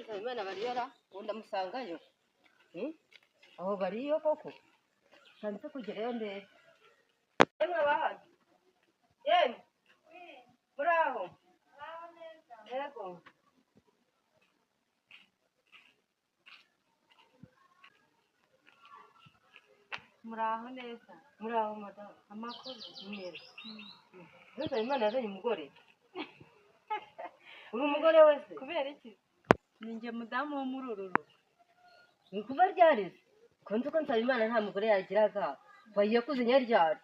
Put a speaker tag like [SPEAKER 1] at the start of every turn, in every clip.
[SPEAKER 1] Nsabimana bariyora ubu ndamusangayo. Aho bariyo koko nsanze kugerayo ndebe. Yemwe abahano, yemwe muraho? Yego.
[SPEAKER 2] Muraho neza?
[SPEAKER 1] Muraho madamu.
[SPEAKER 2] Amakuru?
[SPEAKER 1] Neza. Nsabimana yazanye umugore, uri umugore wese?
[SPEAKER 2] Kubera iki? Ni njye mudamu wo muri uru rugo.
[SPEAKER 1] Ni kuva ryarize ko nzi ko Nsabimana nta mugore yagiraga, wagiye kuzinya ryari?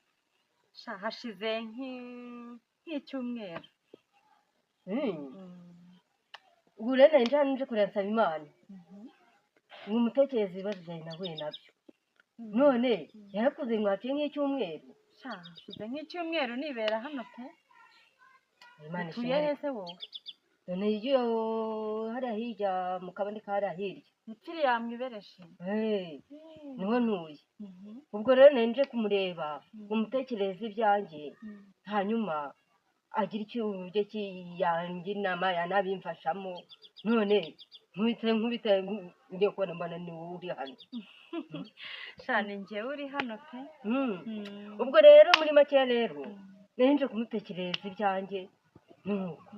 [SPEAKER 2] Sha, hashize nk'icyumweru.
[SPEAKER 1] Ubu rero nari nje nje kureba Nsabimana ngo umutekereze ibibazo byawe nahuye nabyo, none yarakuze mwaciye nk'icyumweru.
[SPEAKER 2] Sha, hashize nk'icyumweru nibera hano pe.
[SPEAKER 1] Imana
[SPEAKER 2] Utuye
[SPEAKER 1] ishimwe.
[SPEAKER 2] he se wowe?
[SPEAKER 1] None iyo hariya hirya mu kabande ka hariya hirya.
[SPEAKER 2] Mpfiri yamwibereshe.
[SPEAKER 1] Hey, niho ntuye. Ubwo rero nari nje kumureba ngo mutekereze ibyanjye, hanyuma agira icyo uburyo ki yangira inama yanabimfashamo. None nkubite nkubite ngiye kubona mbona ni wowe uri hano.
[SPEAKER 2] Sha, ni njyewe uri hano pe.
[SPEAKER 1] Ubwo rero muri make rero nari nje kumutekerereza ibyanjye, nuko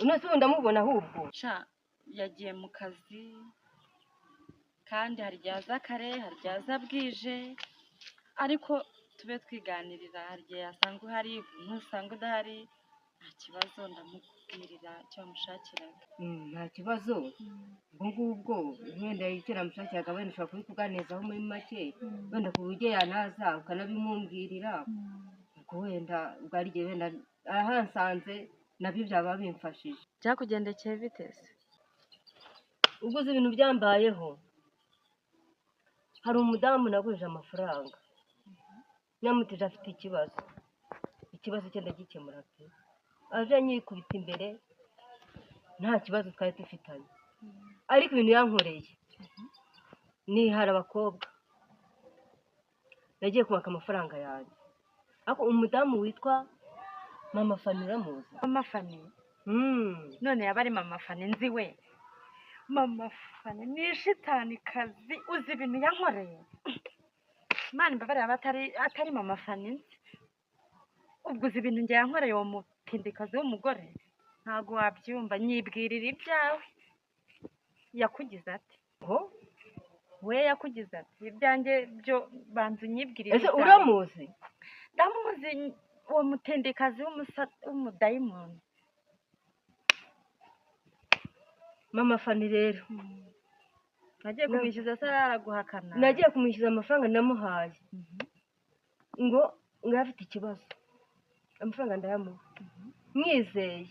[SPEAKER 1] none se ubu ndamubona ahubwo?
[SPEAKER 2] Sha, yagiye mu kazi, kandi hari igihe aza kare, hari igihe aza bwije, ariko tube twiganirira. Hari igihe yasanga uhari, ntusanga udahari, nta kibazo, ndamubwirira icyo wamushakiraga.
[SPEAKER 1] Nta kibazo. Ubwo ngubwo wenda icyo namushakiraga wenda ushobora kubikuganizaho muri make, wenda ku buryo yanaza ukanabimumbwirira. Ubwo wenda ubwo ari igihe wenda ahansanze nabyo byaba bimfashije.
[SPEAKER 2] Byakugendekeye bite se?
[SPEAKER 1] Ubwo uzi ibintu byambayeho, hari umudamu nagurije amafaranga, nyamutije afite ikibazo, ikibazo cye ndagikemura pe, aje anyikubita imbere, nta kibazo twari dufitanye, ariko ibintu yankoreye nihara abakobwa. Nagiye kubaka amafaranga yanjye, ariko umudamu witwa Mama Fani uramuzi?
[SPEAKER 2] Mama Fani? None yaba ari Mama Fani nzi we? Mama Fani ni shitanikazi, uzi ibintu yankoreye? Imana imbabarire, aba atari Mama Fani nzi. Ubwo uzi ibintu njye yankoreye uwo mutindikazi w'umugore? Ntabwo wabyumva, nyibwirira ibyawe. Yakugize ate?
[SPEAKER 1] Ho?
[SPEAKER 2] We yakugize ati ibyanjye byo banza unyibwirire
[SPEAKER 1] Ese
[SPEAKER 2] ibyawe.
[SPEAKER 1] uramuzi?
[SPEAKER 2] Ndamuzi, uwo mutindikazi w'umudayimoni.
[SPEAKER 1] Mama Fani rero
[SPEAKER 2] Nagiye kumwishyuza se araguhakana?
[SPEAKER 1] Nagiye kumwishyuza amafaranga namuhaye, ngo ngo afite ikibazo, amafaranga ndayamuha mwizeye,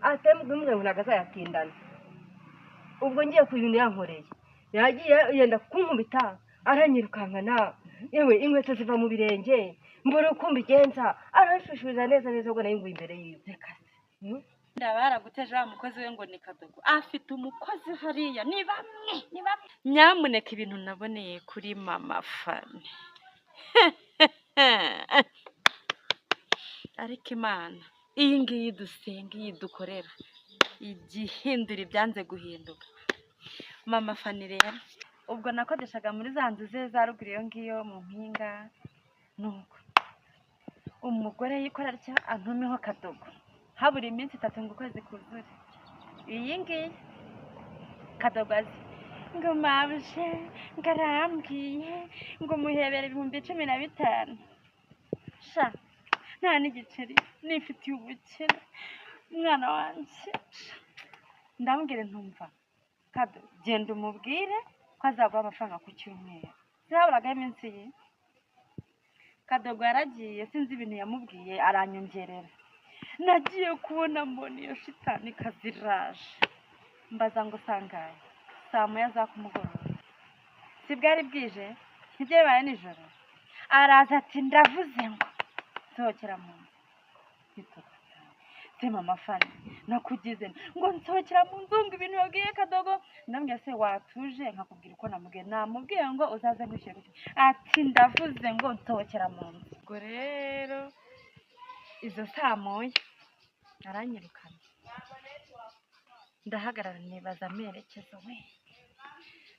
[SPEAKER 1] atamubwira ngo ntabwo azayatindana. Ubwo ngiye ku bintu yankoreye, yagiye yenda kunkubita, aranyirukankana, yewe inkweto ziva mu birenge, mbura uko mbigenza, aranshushuza neza neza, ubwo nari nguye imbere yiwe.
[SPEAKER 2] Reka se. Ndaba yaraguteje wa mukozi we ngo ni Kadogo, afite umukozi hariya, ni bamwe ni bamwe. Nyamuneka, ibintu naboneye kuri Mama Fani, ariko Imana iyi ngiyi dusenga, iyi dukorera, igihindura ibyanze guhinduka. Mama Fani rero, ubwo nakodeshaga muri za nzu ze za ruguru iyo ngiyo mu mpinga, nuko umugore yikora atya antumeho Kadogo, habura iminsi 3 ngo ukwezi kuzure. Iyi ngiyi Kadogo azi ngo mabuje ngo arambwiye ngo muhebere 15,000. Sha, nta n'igiceri nifitiye, ubukene umwana wanjye. Sha, ndamubwire ntumva Kado, genda umubwire ko azaguha amafaranga ku cyumweru. Sihaburagaho iminsi ye. Kadogo yaragiye, sinzi ibintu yamubwiye, aranyongerera. Nagiye kubona mbona iyo shitani kaziraje, mbaza ngo sangaye saa moya za kumugoroba, si bwari bwije, ntibyo bibaye nijoro. Araza ati ndavuze ngo nsohokera mu nzu. Se Mama Fani, nakugize ngo nsohokera mu nzu, ngo ibintu wabwiye Kadogo. Ndamubwira se watuje nkakubwira uko namubwiye? Namubwiye ngo uzaze nkwishyure gutya. Ati ndavuze ngo nsohokera mu nzu. Ubwo rero izo saa moya aranyirukana. Ndahagarara nibaza amerekezo we,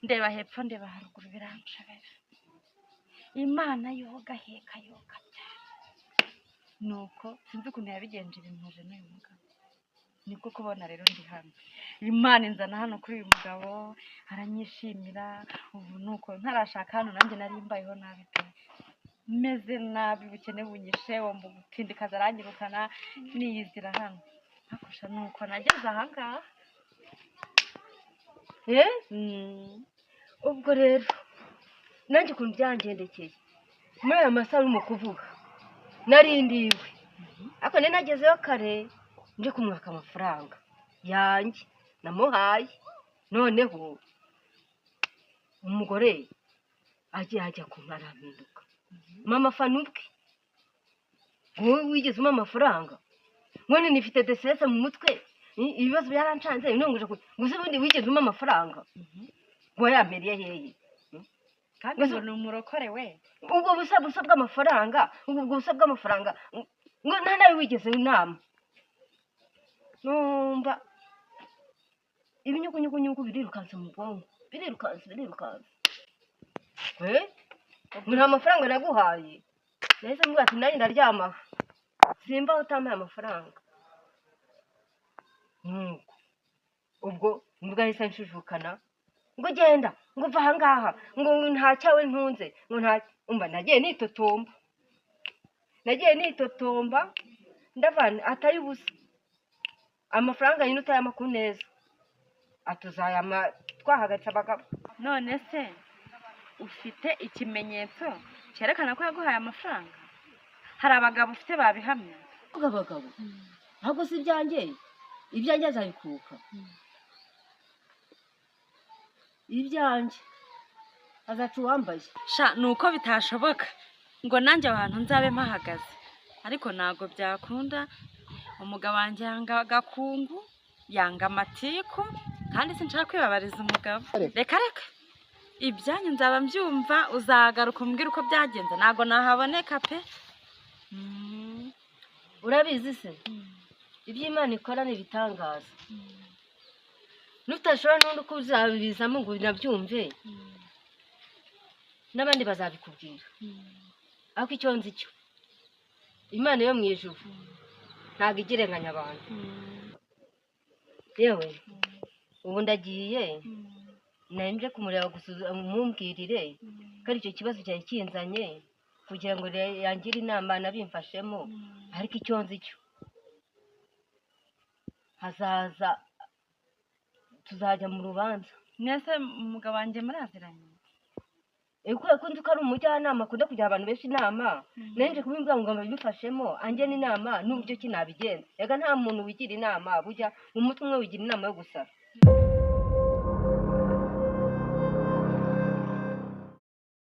[SPEAKER 2] ndeba hepfo ndeba haruguru biranshobera. Imana yoga heka yoga byara. Nuko sinzi ukuntu yabigenje ibimpuje n'uyu mugabo. Nibwo kubona rero ndi hano, Imana inzana hano kuri uyu mugabo aranyishimira. Ubu nuko ntarashaka hano nanjye nari mbayeho nabi pe, meze nabi, ubukene bunyishe, uwo mutindikazi aranyirukana, niyizira hano. Hakusha nuko nageze ahangaha.
[SPEAKER 1] Ubwo rero nanjye ukuntu byangendekeye muri aya masaha urimo kuvuga, nari ndiwe ariko nari nagezeyo kare nje kumwaka amafaranga yanjye namuhaye. Noneho umugore agiye ajya kumarampinduka mama Fani ubwe, wowe wigeze umpa amafaranga none nifite deserese mu mutwe, ibibazo byarancanze nonguje gusa ubundi wigeze umpa amafaranga ngo yampereye hehe?
[SPEAKER 2] Kandi ngo ni umurokore we.
[SPEAKER 1] Ubwo busa busa bw'amafaranga, ubwo busa bw'amafaranga ngo nta nawe wigeze inama. Numva ibinyugunyugunyugu birirukanse mu bwonko, birirukanse birirukanse. Ngo nta mafaranga naguhaye. Nahise mubwira ati nanjye ndaryama simba utampaye amafaranga. Nuko ubwo nibwo yahise anshujukana ngo genda, ngo va ahangaha, ngo nta cyawe ntunze, ngo nta. Umva nagiye nitotomba, nagiye nitotomba, ndavana atari ubusa amafaranga nyine utayama ku neza atuzayama twahagaritse abagabo.
[SPEAKER 2] None se ufite ikimenyetso cyerekana ko yaguhaye amafaranga? Hari abagabo ufite babihamya?
[SPEAKER 1] Abagabo ntabwo si ibyanjye, ibyanjye azabikuka, ibyanjye azaca uwambaye.
[SPEAKER 2] Sha ni uko bitashoboka ngo nanjye aho hantu nzabe mpahagaze, ariko ntabwo byakunda. Umugabo wanjye yanga agakungu, yanga amatiku, kandi sinshaka kwibabariza umugabo. Reka reka ibyanyu nzaba mbyumva, uzagaruka umbwire uko byagenze, ntabwo nahaboneka pe.
[SPEAKER 1] Urabizi se, ibyo Imana ikora ni ibitangaza, nutashobora n'undi uko uzabizamo ngo nabyumve, n'abandi bazabikubwira. Ariko icyo nzi cyo, Imana yo mu ijuru ntabwo igereranya abantu. Yewe ubu ndagiye, nari nje kumureba gusa mumbwirire ko ari icyo kibazo cyari kinzanye kugira ngo yangire inama nabimfashemo. Ariko icyo nzi cyo, hazaza tuzajya mu rubanza.
[SPEAKER 2] Mwese umugabo wanjye muraziranye?
[SPEAKER 1] Kubera ko nzi ko ari umujyanama, akunda kugira abantu benshi inama, nari nje kubimbwira ngo babimfashemo ange inama n'uburyo ki nabigenza. Reka nta muntu wigira inama, bujya mu mutwe umwe wigira inama yo gusara.